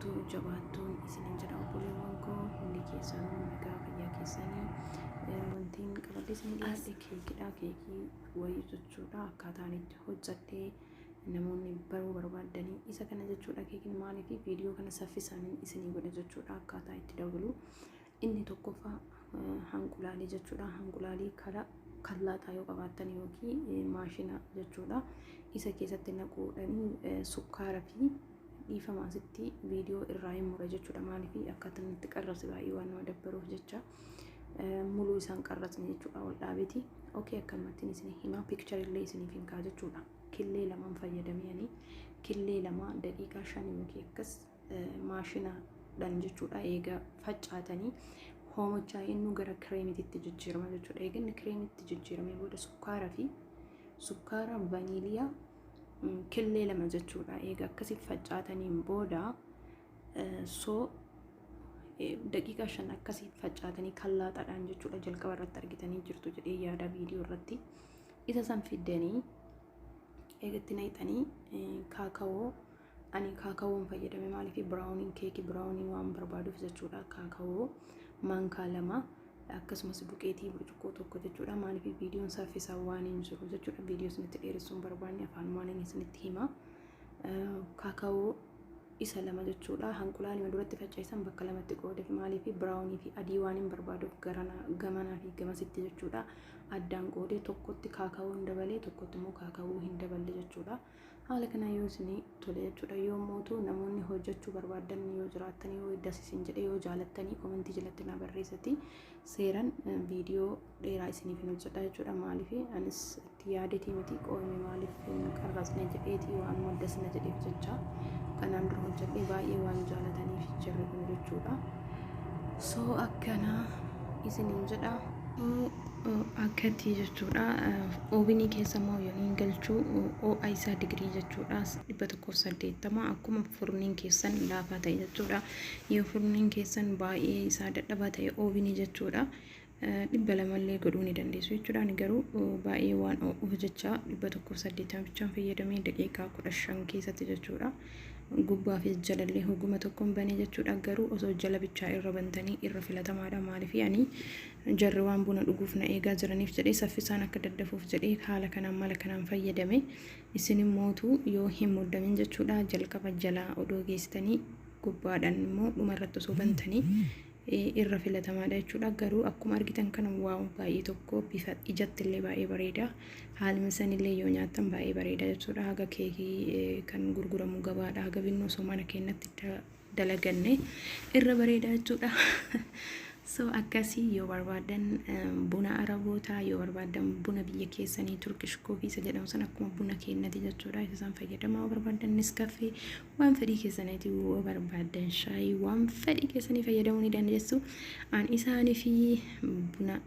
Cimtuu jabaattuun isinin jedha obboleewwan koo hundi keessanuu nagaa fayyaa keessanii. Wantiin qabadhee isin dhiyaadhe keekidha. Keekii wayii jechuudha. Akkaataan itti hojjedhee namoonni baruu barbaaddanii isa kana jechuudha. Keekiin maaliif viidiyoo kana saffisaan isinii godhe jechuudha. Akkaataa itti dabalu. Inni tokkoffaa hanqulaalii jechuudha. Hanqulaalii karaa kallaaxaa yoo qabaattan yookiin maashina jechuudha. Isa keessatti naquudhaan sukkaara fi dhiifama asitti viidiyoo irraa hin mura jechuudha. Maaliif akkaataa itti qarrase baay'ee waan nama dabbaruuf jecha muluu isaan qarrasne jechuudha ol dhaabeeti. Okay, akkanumattiin isin himaa picture illee isiniif hin kaa jechuudha. Killee lamaan fayyadamanii killee lama daqiiqaa 5 yookiin akkas maashinaadhaan jechuudha. Eega facaatanii hoomochaa inni gara kireemititti jijjiirama jechuudha. Eega inni kireemitti jijjiiramee booda sukkaara fi sukkaara vaniiliyaa killee lama jechuudha. Eega akkasii facaataniin booda soo daqiiqaa 5 akkasii facaatanii kallaaxaadhaan jechuudha. Jalqaba irratti argitanii jirtu jedhee yaada viidiyoo irratti. Isa san fiddanii eegatti naqxanii kaakawoo, ani kaakawoon fayyadame, maaliif browniin keekii brownie waan barbaaduuf jechuudha. Kaakawoo maankaa 2 akkasumas duqeetii burcuqqoo 1 jechuudha. Maaliif viidiyoon saffisaa waan hin jiru jechuudha. Viidiyoo isinitti dheeressuun barbaanne afaan waan inni isinitti hima. Kaakawoo isa 2 jechuudha. Hanqulaalima duratti facaasan bakka lamatti qoodeef, maaliif brownie fi adii waan hin barbaaduuf gamanaa fi gamasitti jechuudha. Addaan qoodee tokkotti kaakawoon dabalee tokkotti immoo kaakawoo hin daballe jechuudha. Haala kanaan yoo isinii tole jechuudha. Yoo mootu namoonni hojjechuu barbaadan yoo jiraattan, yoo das isin jedhe, yoo jaalattanii commentii jalatti naa barreessati seeran viidiyoo dheeraa isiniif hin hojjedha jechuudha. Maaliif anis itti yaadetii miti qooyme maaliif hin qarrasne jedheetii waan maddasna jedheef jecha kanaan dura hojjedhee baay'ee waan jaalataniif jirri kun jechuudha. So akkana isiniin jedha. Akkatti jechuudha. Ovenii keessa immoo yooniin galchuu ho'a isaa digirii jechuudha 180, akkuma furniin keessan laafaa ta'e jechuudha. Yoo furniin keessan baay'ee isaa dadhabaa ta'e ovenii jechuudha 200llee godhuu ni dandeessu jechuudha. Ani garuu baay'ee waan ho'uuf jecha 180 bichaan fayyadamee daqiiqaa 15 keessatti jechuudha. Gubbaa fi jalallee hoguma tokkoon banee jechuudha. Garuu osoo jala bichaa irra bantanii irra filatamaadha. Maaliif ani jarri waan buna dhuguuf na eegaa jiraniif jedhee saffisaan akka daddafuuf jedhee haala kanaan mala kanaan fayyadame. Isin immootu yoo hin muddamin jechuudha jalqaba jalaa odoo geessitanii gubbaadhaan immoo dhuma irratti osoo bantanii irra filatamaadha jechuudha. Garuu akkuma argitan kana wow, baay'ee tokko bifa ijatti illee baay'ee bareeda. Haaluma sanillee yoo nyaattan baay'ee bareeda jechuudha. Haga keekii kan gurguramu gabaadha. Haga binnu osoo mana keenyatti dalaganne irra bareeda jechuudha. So akkasii yoo barbaadan buna arabootaa, yoo barbaadan buna biyya keessanii Turkish coffee isa jedhamu san akkuma buna keenyati jechuudha. Isa san fayyadamaa, yoo barbaadan Nescafe, waan fedhii keessaniiti, yoo barbaadan shaayii, waan fedhii keessanii fayyadamuu ni dandeessu. An isaanii fi buna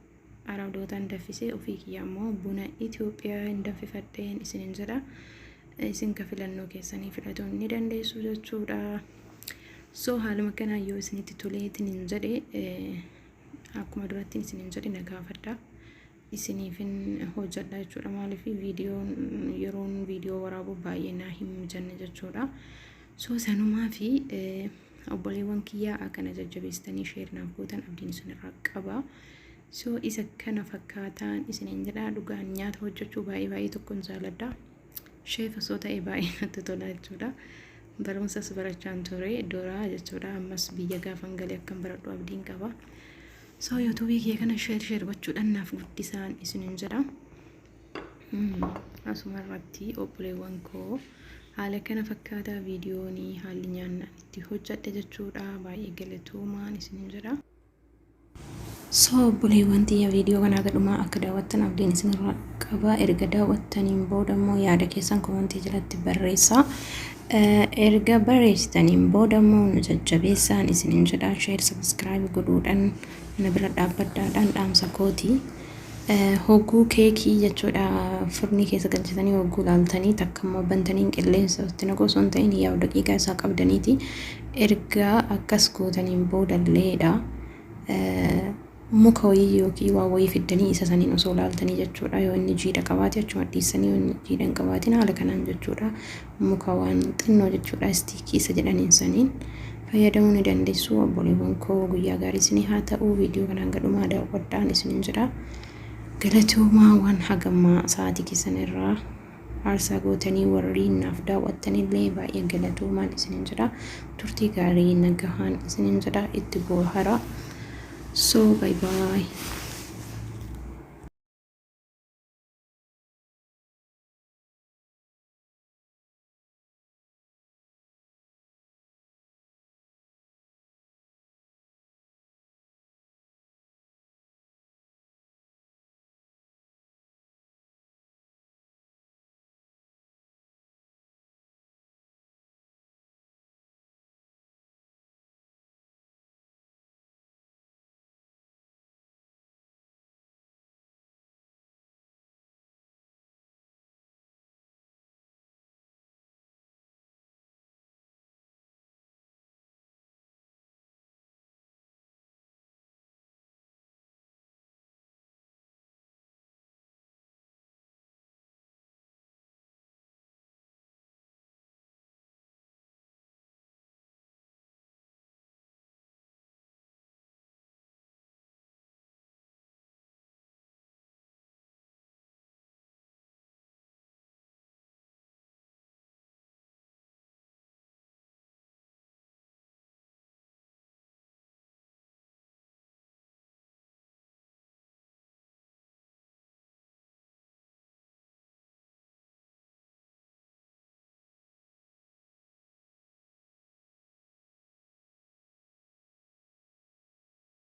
arabootaan danfisee ofii kiyya ammoo buna Itoophiyaa hin danfifadheen isinin jedha. Isin ka filannoo keessanii filatuu ni dandeessu jechuudha. So haaluma kanaan yoo isinitti toleetiin hin jedhe akkuma duratti isinin jedhe na gaafadha. Isiniifin hojjedha jechuudha. Maaliif viidiyoon yeroon viidiyoo waraabu baay'ee naa hin mijanne jechuudha. So sanumaa fi obboleewwan kiyyaa akkana jajjabeessitanii share naaf gootan abdiin isinirraa qaba. So isa kana fakkaataan isiniin jedha. Dhugaan nyaata hojjechuu baay'ee baay'ee tokkon jaaladha. Chef osoo ta'e baay'ee natti tola jechuudha. Barumsas barachaan ture duraa jechuudha. Ammas biyya gaafan galee akkan baradhu abdiin qaba. So YouTubeii kiyya kana share share gochuudhaan naaf guddisaan isiniin jedha. Asuma irratti obboleewwan koo haala kana fakkaataa viidiyoonii haalli nyaannaan itti hojjedhe jechuudha. Baay'ee galatoomaan isiniin jedha. So obboleewwan tiyya viidiyoo kana haga dhumaa akka daawwattan abdiin isinirraa qaba. Erga daawwattaniin booda immoo yaada keessan commentii jalatti barreessaa. Erga barreessitaniin booda immoo nu jajjabeessaan isiniin jedha. Share, subscribe godhuudhaan na bira dhaabbadhaadhaan dhaamsa kooti. Hogguu keekii jechuudha furnii keessa galchitanii hogguu laaltanii takka immoo bantanii qilleensa itti naquu osoo hin ta'in yaa'u daqiiqaa isaa qabdaniiti. Erga akkas gootaniin boodalleedha. Muka wayii yookiin waa wayii fiddanii isa saniin osoo laaltanii jechuudha. Yoo inni jiidha qabaate achuma dhiissanii, yoo inni jiidha hin qabaatin haala kanaan jechuudha. Muka waan xinnoo jechuudha stickii isa jedhaniin saniin Fayyadamuu ni dandeessu. Obboleewwan koo, guyyaa gaarii isinii haa ta'u. Viidiyoo kanaan gadhumaa daawwadhaan isinin jedha. Galatoomaa, waan hagammaa sa'aatii keessan irraa aarsaa gootanii warri naaf daawwattanillee baay'ee galatoomaan isinin jedha. Turtii gaarii, nagahaan isinin jedha, itti bohaara. So bye bye.